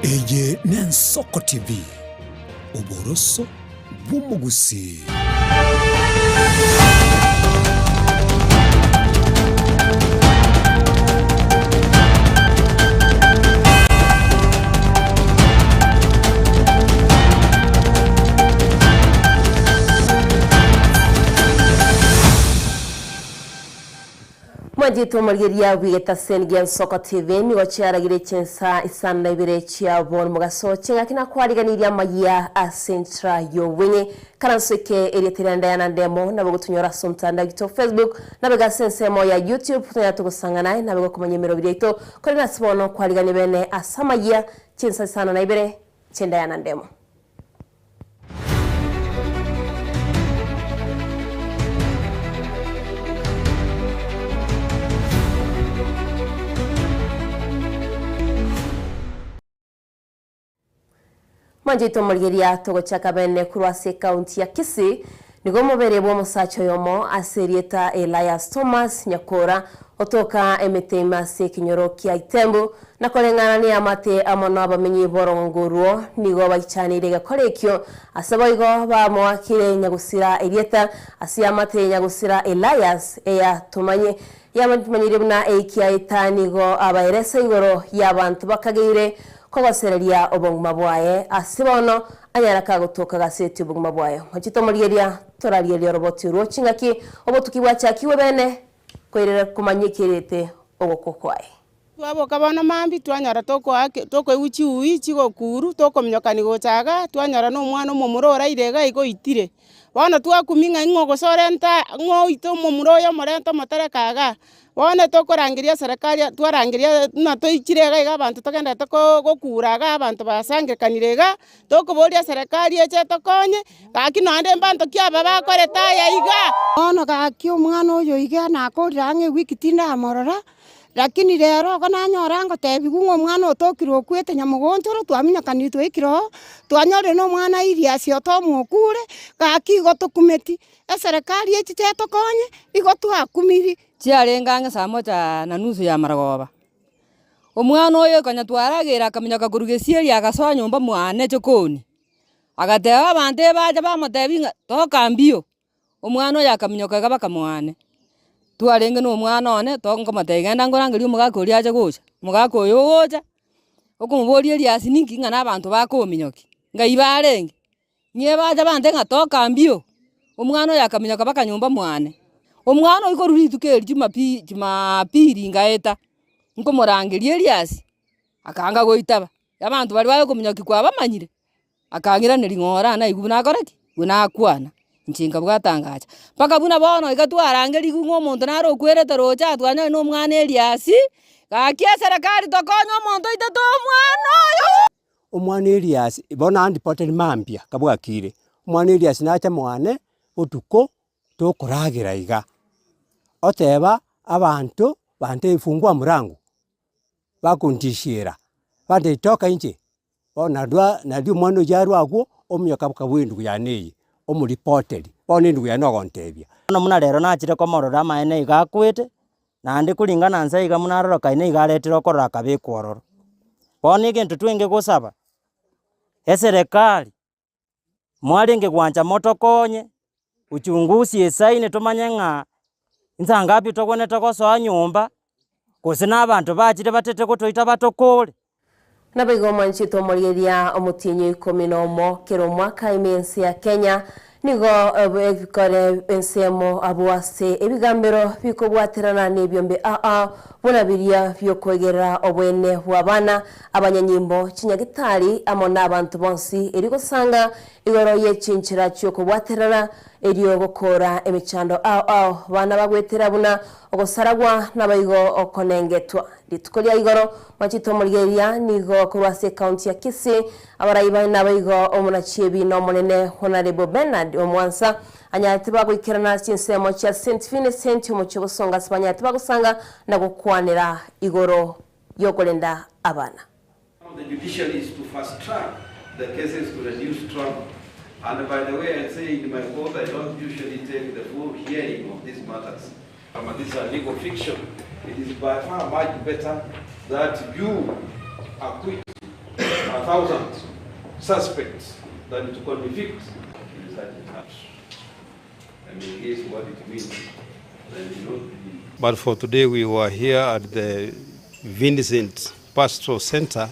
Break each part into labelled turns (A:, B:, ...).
A: Eye n'Ensoko TV, oboroso bw'omogusii.
B: Mwanchete omorigereria bw'egetaseni gia Nsoko TV nigo chiaragire chinsa isano na ibere chia bono mogaso ching'aki na kwariganirie amayia ase enchera y'obweng'e. Karanso eke erieta ria Diana Ndemo nabo gotonyora ase omotandao oito Facebook nabega ase ensemo ya YouTube tonyare togosang'ana nabe gokomanya emeroberi yaito korende ase bono kwariganie bene ase amayia chinsa isano na ibere chia Diana Ndemo. Mwanche omorigeria togochaka bene korwa ase ekaunti ya Kisii, nigo omobere bw'omosacha oyomo ase erieta Elias Thomas Nyakora otoka emete ime ase ekenyoro kia Itembu, na koreng'ana neamate amo nabamenyi b'orogongo orwo nigo baichaneire egekora ekio, ase boigo bamoakire nyagusira erieta ase eamate nyagusira Elias eya tomanye Yamanyire buna ekiaeta nigo abaeresa igoro y'abanto bakageire kogosereria obogima bwaye, ase bono anyare kagotoka gaseti obogima bwaye. Ngochie tomorigeria torarierie oroboti orwo chingaki obotuki bwachakigwe bene koirera komanya ekerete ogokwa kwaye.
C: Twaboka bono mambia twanyora tokoaka tokoigwa chiuyi chigokuru tokominyokani gocha igaa, twanyora na omwana omomura oraire iga iga oitire. Bono twakumia ng'a ing'o gose orenta ng'o oite omomura oyo omorente omotereke igaa. Bono tokorangeria eserekari twarangeria buna toichire iga iga abanto togenderete ko gokura igaa abanto basangerekanire igaa, tokoboria eserekari eche etokonye, gaki naende mbanto ki aba bakorete aya iga.
D: Bono gaki omwana oyo iga nakorire ang'e ewiki tindamorora, Lakini rero igo nanyora ngotebigwa ng'a omwana otokire okwete nyamogonchoro, twaminyokanire twaikire oo, twanyorire na omwana Iliasi otomo okure, gaki igo tokumeti, eserekari echiche etokonye, igo twakumiri.
E: Chiarenge ang'e saa moja na nusu ya marogoba, omwana oyo konya twarageire akaminyoka korwa gesieri agasoa nyomba mwane chokoni, agateba abanto ebacha bamotebia ng'a toka mbio. Omwana oyo akaminyoka iga bakamoane, twarenge na omwana one to nkomotebia genda nkorangerie omogaka oria ache gocha, omogaka oyo ogocha, okomoboria eriasi ninki ng'a na abanto bakominyokia, ngai barenge, ng'e bacha bantebia ng'a toka mbio, omwana oyo akaminyoka mpaka nyomba mwane. Omwana oyio korwa rituko erio jumapi jumapili ngaeta, nkomorangeria eriasi, akaanga goitaba, abanto baria bagokominyokia kwabamanyire. Akang'iraneria ng'a ore naigwe buna akore ki? Buna akwana. Inche nkabwata ngacha. Mpaka buna bono iga twarangerigwe ng'a omonto nare okwerete roche aa twanyora na omwana Eliasi, gaki eserekari tokonye omonto oitete omwana oyo.
F: Omwana Eliasi, bono andipoteri mambia kabwakire, omwana Eliasi nacha mwane botuko tokoragera iga, oteba abanto bantebie fungua mlango, bakontishera, bantebia toka inche. Bono narwa nario omwana oyio arwe agwo, ominyoka akabua endugu yane eye, omoripoteri, bono endugu yane ogontebia.
G: Bono buna rero nachire komorora amaene iga akwete, naende kuringana nse iga buna arorokaine iga aretire okorora akabekwa ororo. Bono egento twenge gosaba, eserekari. Mwarenge gwancha motokonye, uchunguzi esaine tomanye ng'a insa ngapi togwenerete gosoa nyomba, gose na abanto bachire batete gotoita batokore.
B: Naboigo omwanchete omorigereria omotienyi o ikomi na omo kera omwaka ime y'ense ya Kenya nigo ebikore ensemo abwo ase ebigambero bikobwaterana nebiombe ao ao buna biria biokoegerera obwene bw'abana Abanyanyimbo, chinyagitari, amo nabanto bonsi, erio gosanga igoro ye chinchera chi'okobwaterana, erio gokoora emechando ao ao bana bagwetera buna ogosaragwa naboigo okonengetwa. Rituko ria igoro mwachete omorigereria nigo korwa ase ekaunti ya Kisii, abarai baye naboigo omonachiebi na omonene Honourable Bernard Omwansa anyarete bagoikerana chinsemo chia St Vincent omochie ogosonga ase banyarete bagosanga na gokwanera igoro y'okorenda abana.
H: The judiciary is to fast track the cases to reduce travel and by the way I say in my court I don't usually take the full hearing of these matters but these are legal fiction it is by far much better that you acquit 1,000 suspects than to convict in such a task. I mean, guess what it means. They may not be. But for today, we were here at the Vincent Pastoral Center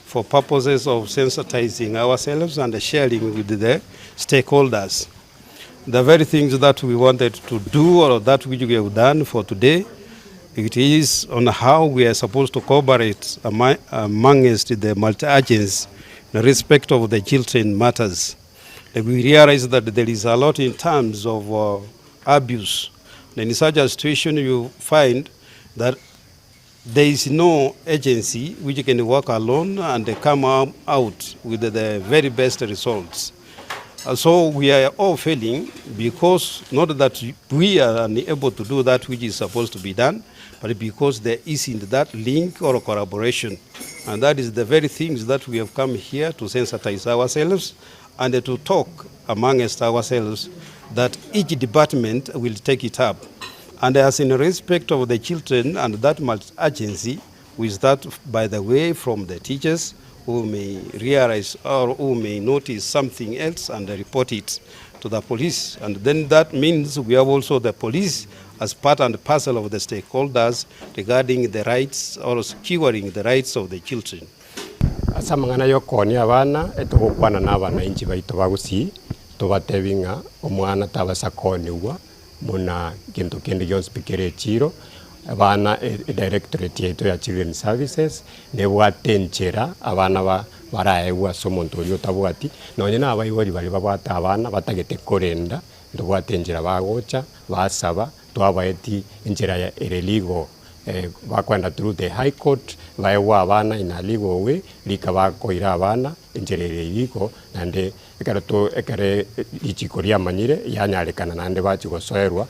H: for purposes of sensitizing ourselves and sharing with the stakeholders the very things that we wanted to do or that which we have done for today. It is on how we are supposed to cooperate amongst the multi-agents in respect of the children matters. We realize that there is a lot in terms of abuse. And in such a situation, you find that there is no agency which can work alone and come out with the very best results. So we are all failing because not that we are unable to do that which is supposed to be done, but because there isn't that link or collaboration. And that is the very things that we have come here to sensitize ourselves and to talk amongst ourselves that each department will take it up. And as in respect of the children and that multi-agency, we start, by the way, from the teachers who may realize or who may notice something else and report it to the police. And then that means we have also the police as part and parcel of the stakeholders regarding the rights or securing the rights of the children.
I: Ase amang'ana y'okoonia abana, etogokwana nabananchi baito ba Gusii, tobatebi ng'a omwana tabasa koonigwa buna gento kende gionsi pi kere echiro. Abana edirectorate yaito ya Children Services nebwate enchera abana ba baraegwe ase omonto oria otabwati, nonye na abaibori baria babwate abana batagete korenda, ntobwate enchera bagocha, basaba, twabaeti enchera ya ere legal bakoenda through the high court, baegwe abana in a legal way, rika bakoira abana enchera ere legal, naende ekero to ekere richiko riamanyire, yanyarekana naende bachia gosoerwa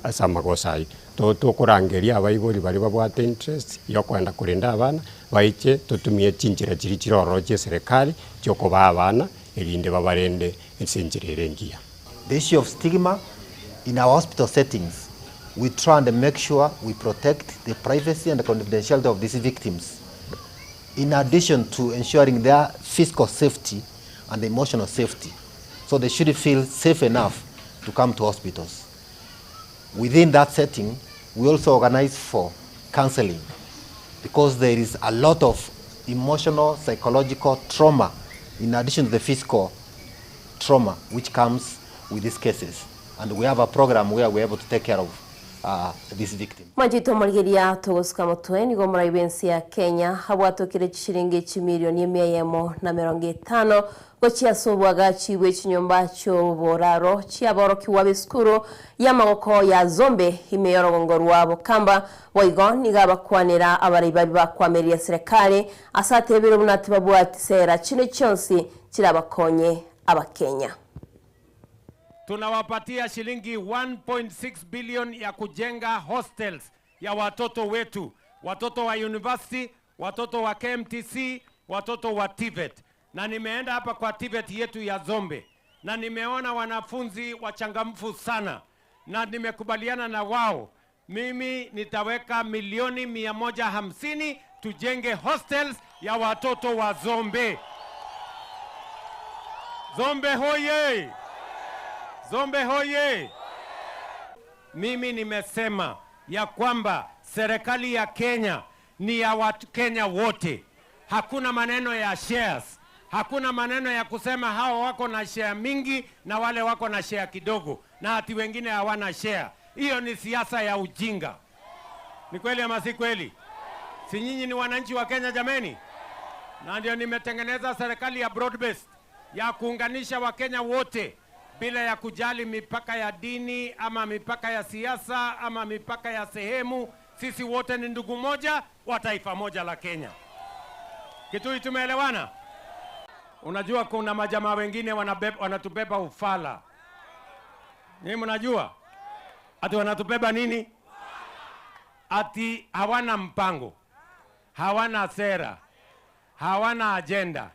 I: ase amagoso aywo. To tokorangeria abaibori baria babwate interest ya okoenda korenda abana, baiche totumie chinchera chiria chire ororo chia eserekari, chia okobaa abana, erinde babarende ase enchera ere engiya.
J: The issue of stigma in our hospital settings, we try and make sure we protect the privacy and the confidentiality of these victims, in addition to ensuring their physical safety and emotional safety. So they should feel safe enough to come to hospitals. Within that setting, we also organize for counseling, because there is a lot of emotional, psychological trauma in addition to the physical trauma which comes with these cases. And we have a program where we're able to take care of these victims.
B: Mwanchete omorigeria togosuka motwe nigo omorai bw'ense ya Kenya abwatokire chishiringi chimilioni emia eyemo na emerongo etano gochia ase oboagachi bwe chinyomba chi'oboraro chi'aborokigwa b'esukuru y'amagoko ya Zombe ime y'orogongo rwa Bokamba. Boigo nigo abakwanera abarai baria bakwamereria serikali ase atebire buna tibabwati sera chinde chionsi chirabakonye Abakenya.
K: Tunawapatia shilingi 1.6 billion ya kujenga hostels ya watoto wetu, watoto wa university, watoto wa KMTC, watoto wa TVET. Na nimeenda hapa kwa TVET yetu ya Zombe na nimeona wanafunzi wachangamfu sana, na nimekubaliana na wao, mimi nitaweka milioni 150 tujenge hostels ya watoto wa Zombe. Zombe hoye! Zombe hoye! Mimi nimesema ya kwamba serikali ya Kenya ni ya watu Kenya wote. Hakuna maneno ya shares, hakuna maneno ya kusema hao wako na share mingi na wale wako na share kidogo na ati wengine hawana share. Hiyo ni siasa ya ujinga. Ni kweli ama si kweli? Si nyinyi ni wananchi wa Kenya jameni? Na ndio nimetengeneza serikali ya broad based ya kuunganisha Wakenya wote bila ya kujali mipaka ya dini ama mipaka ya siasa ama mipaka ya sehemu. Sisi wote ni ndugu moja wa taifa moja la Kenya. Kitui, tumeelewana? Unajua kuna majamaa wengine wanatubeba ufala. Nyinyi mnajua ati wanatubeba nini? Ati hawana mpango, hawana sera, hawana agenda,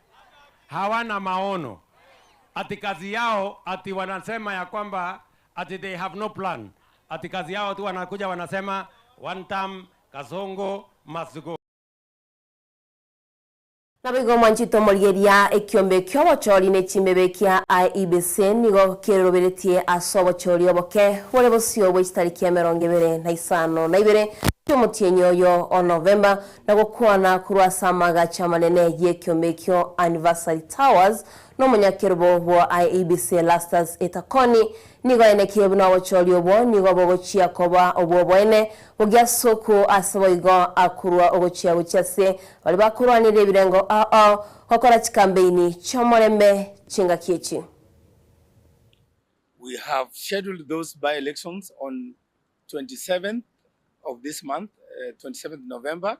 K: hawana maono. Ati kazi yao, ati wanasema ya kwamba ati they have no plan. Ati kazi yao tu wanakuja wanasema one term Kasongo must go.
B: Naboigo mwanchete omorigeria ekiombe ki'obochori ne chimbebe kia IEBC nigo keroberetie ase obochori oboke bore bosio bwe chitariki 22 chi'omotienyi oyo o Novemba na gokwana korwa ase amagacho amanene y'ekiombe ekio Anniversary Towers nomonyakerobo bwa IEBC Erastus Etakoni nigo aenekie buna obochori obwo nigo bogochia koba obw'oboene bogiasoku ase boigo akorwa ogochia gochia ase baria bakorwanera ebirengo ao ao gokora chikambeini chi'omorembe chingaki echi.
L: We have scheduled those by-elections on 27th of this month, 27th November,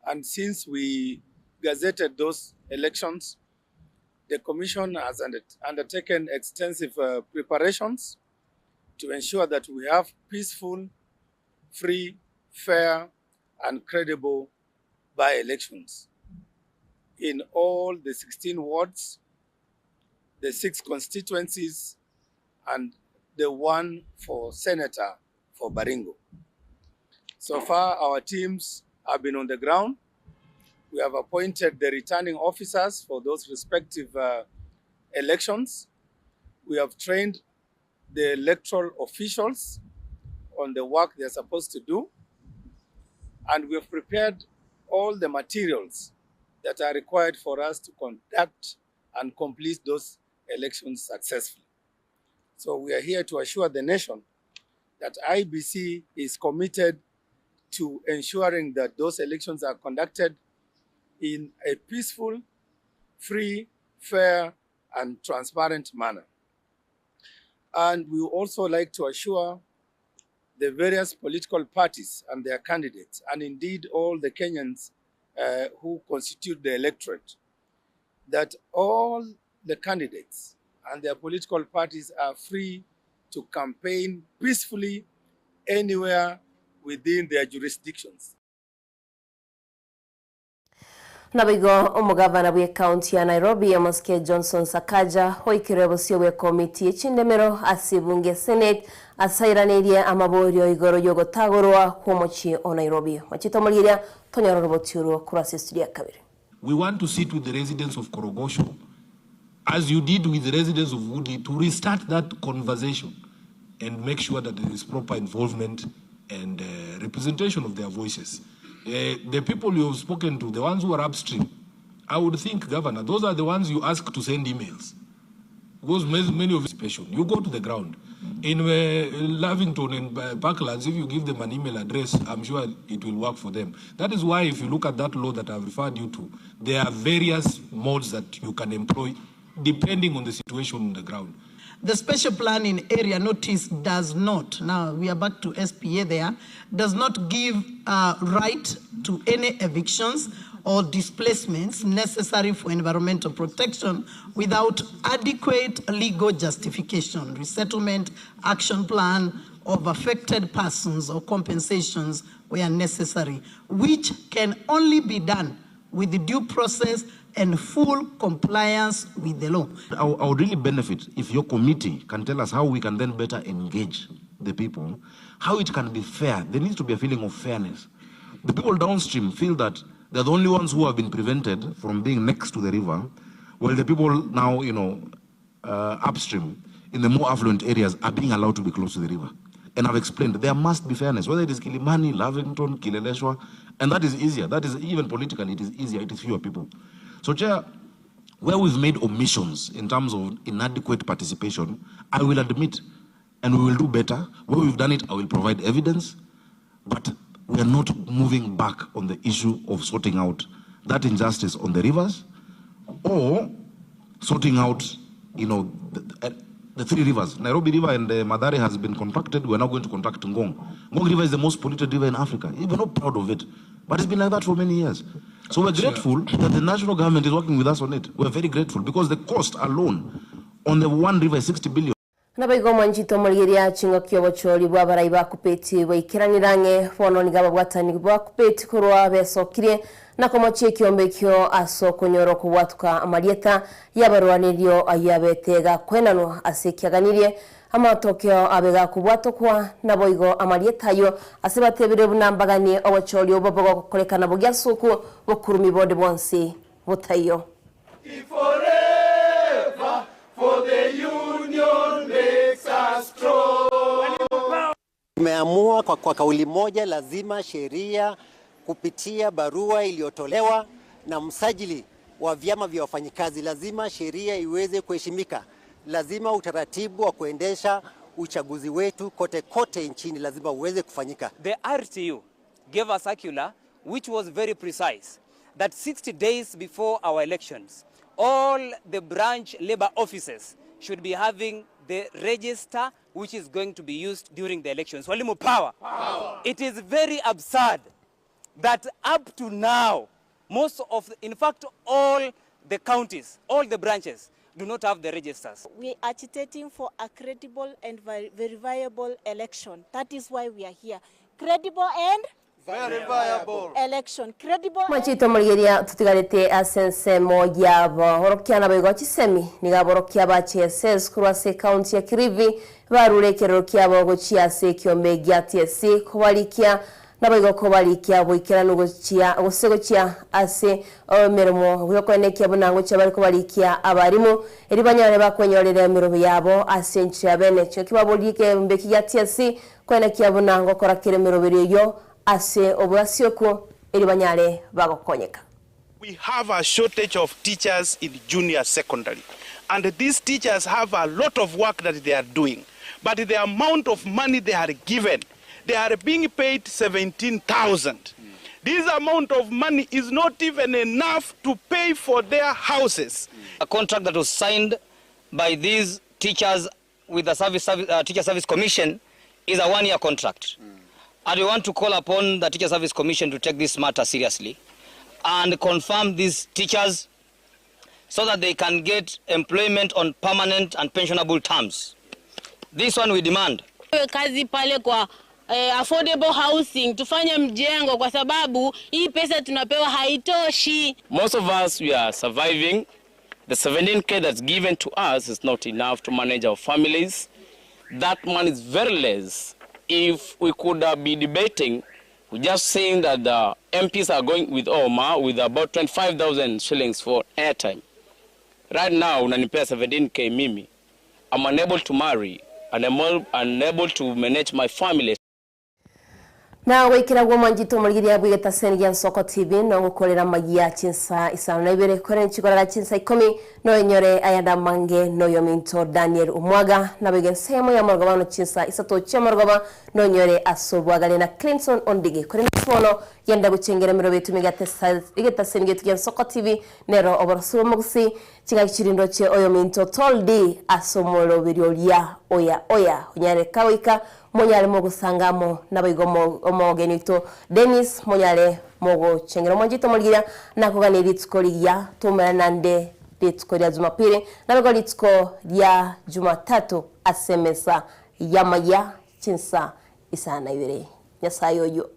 L: and since we gazetted those elections, the commission has undertaken extensive uh, preparations to ensure that we have peaceful, free, fair, and credible by-elections in all the 16 wards, the six constituencies, and the one for senator for Baringo. So far, our teams have been on the ground. We have appointed the returning officers for those respective uh, elections. We have trained the electoral officials on the work they're supposed to do. And we have prepared all the materials that are required for us to conduct and complete those elections successfully. So we are here to assure the nation that IBC is committed to ensuring that those elections are conducted in a peaceful, free, fair, and transparent manner. And we also like to assure the various political parties and their candidates, and indeed all the Kenyans uh, who constitute the electorate, that all the candidates and their political parties are free to campaign peacefully anywhere within their jurisdictions.
B: Naboigo omogavana bw'ecounty ya Nairobi Omosike Johnson Sakaja oikire bosio bw'ekomiti ye chindemero ase ebunge Senate ase airaneirie amaborio igoro y'ogotagorwa kw'omochie o Nairobi. Machete omorigeria tonyore oroboti orwo korwa ase estudio ya kabere.
M: We want to sit with the residents of Korogosho as you did with the residents of Woodley to restart that conversation and make sure that there is proper involvement and uh, representation of their voices. Uh, the people you have spoken to, the ones who are upstream, I would think, Governor, those are the ones you ask to send emails. Because many of special. You go to the ground. In uh, Lavington and uh, Parklands, if you give them an email address, I'm sure it will work for them. That is why if you look at that law that I've referred you to, there are various modes that you can employ depending on the situation on the ground.
N: The special planning area notice does not, now we are back to SPA there, does not give uh, right to any evictions or displacements necessary for environmental protection without adequate legal justification, resettlement action plan of affected persons or compensations where necessary, which can only be done with the due process and full compliance with the law.
M: I, I would really benefit if your committee can tell us how we can then better engage the people, how it can be fair. There needs to be a feeling of fairness. The people downstream feel that they're the only ones who have been prevented from being next to the river, while the people now, you know, uh, upstream in the more affluent areas are being allowed to be close to the river. And I've explained there must be fairness, whether it is Kilimani, Lavington, Kileleshwa, and that is easier. That is even politically, it is easier. It is fewer people. So, Chair, where we've made omissions in terms of inadequate participation, I will admit, and we will do better. Where we've done it, I will provide evidence. But we are not moving back on the issue of sorting out that injustice on the rivers or sorting out, you know, the, uh, the three rivers. Nairobi River and uh, Mathare has been contracted. We're now going to contract Ngong. Ngong River is the most polluted river in Africa. We're not proud of it. But it's been like that for many years. So we're grateful that the national government is working with us on it. We're very grateful because the cost alone on the one river is 60 billion.
B: Naboigo omwanchete omorigeria ching'oki obochori bw'abarai ba Kuppet bwaikeranire ang'e bono nigo ababwatani ba Kuppet korwa besokirie na komochia ekiombe ekio ase okonyora okobwatuka amarieta y'abarwanerio ayio abete gakwenanwa ase ekiaganirie. Amatokeo abe gakobwatokwa, naboigo amarieta ayio ase batebire buna mbaganie obochori obo bogokorekana bogia ase okwo bokurumi bonde bwonsi botaiyo.
J: Tumeamua kwa, kwa kauli moja, lazima sheria kupitia barua iliyotolewa na msajili wa vyama vya wafanyikazi, lazima sheria iweze kuheshimika. Lazima utaratibu wa kuendesha uchaguzi wetu kote kote nchini lazima uweze kufanyika.
O: The RTU gave a circular which was very precise that 60 days before our elections, all the branch labor offices should be having the register which is going to be used during the elections. Walimu power. Power. It is very absurd that up to now, most of, the, in fact, all the counties, all the branches do not have the registers.
P: We are agitating for a credible and verifiable election. That is why we are here. Credible and
L: verifiable
P: election. Credible
B: Machito morigeria tutigarete ase ensemo yabo orokia naboigo chisemi niga aborokia ba JSS korwa ase ekaunti ya Kilifi barure ekerero kiabo gochia ase ekiombe gia TSC kobarikia Naboigo kobarikia boikeranu gochia, gose gochia ase emeremo y'okoenekia buna ngochia bare kobarikia abarimu, erio banyare bakwenyorera emerobo yabo ase enchera ya bene. Chingaki baborie ekeombe eki gia TSC koenekia buna ngokora kere emeroberio eyio ase oboasie okwo, erio banyare bagokonyeka.
Q: We have a shortage of teachers in junior secondary and these teachers have a lot of work that they are doing but the amount of money they are given, they are being paid 17,000. This amount of money is not even enough to pay for their houses.
O: A contract that was signed by these teachers with the service, service, uh, Teacher Service Commission is a one-year contract. And we want to call upon the Teacher Service Commission to take this matter seriously and confirm these teachers so that they can get employment on permanent and pensionable terms. This one we demand.
R: Kazi pale kwa eh, affordable housing tufanye mjengo kwa sababu hii pesa tunapewa haitoshi.
S: Most of us we are surviving. The 17k that's given to us is not enough to manage our families. That money is very less. If we could uh, be debating, we're just saying that the MPs are going with Oma with about 25,000 shillings for airtime. Right now, unanipea 17k mimi. I'm unable to marry and I'm unable to manage my family.
B: Na goikera gwomanchete omorigereria bw'egetaseni gia Nsoko TV nogokorera amagia chinsa isano na ibere kore nchikorera chinsa ikomi noenyore ayande amange noyominto Daniel Omwaga naboigo ensemo y'amarogoba bono chinsa isato chi'amarogoba nonyore ase obwagare na Clinton Ondigi korende ase bono genda gochengera emerobo etume egetaseni getu gia Nsoko TV nero oboroso bw'omogusii Chingaki chirindoche oyominto Toldi ase omoroberi oria oya oya onyare kagoika monyare mogosanga amo naboigo omogeni oito Dennis monyare mogochengera omwanchete omorigiria nakogania rituko rigiya toumerane nande rituko ria Jumapili naboigo rituko ria Jumatatu ase emesa y'amaya chinsa isano na ibere. Nyasaye oyio.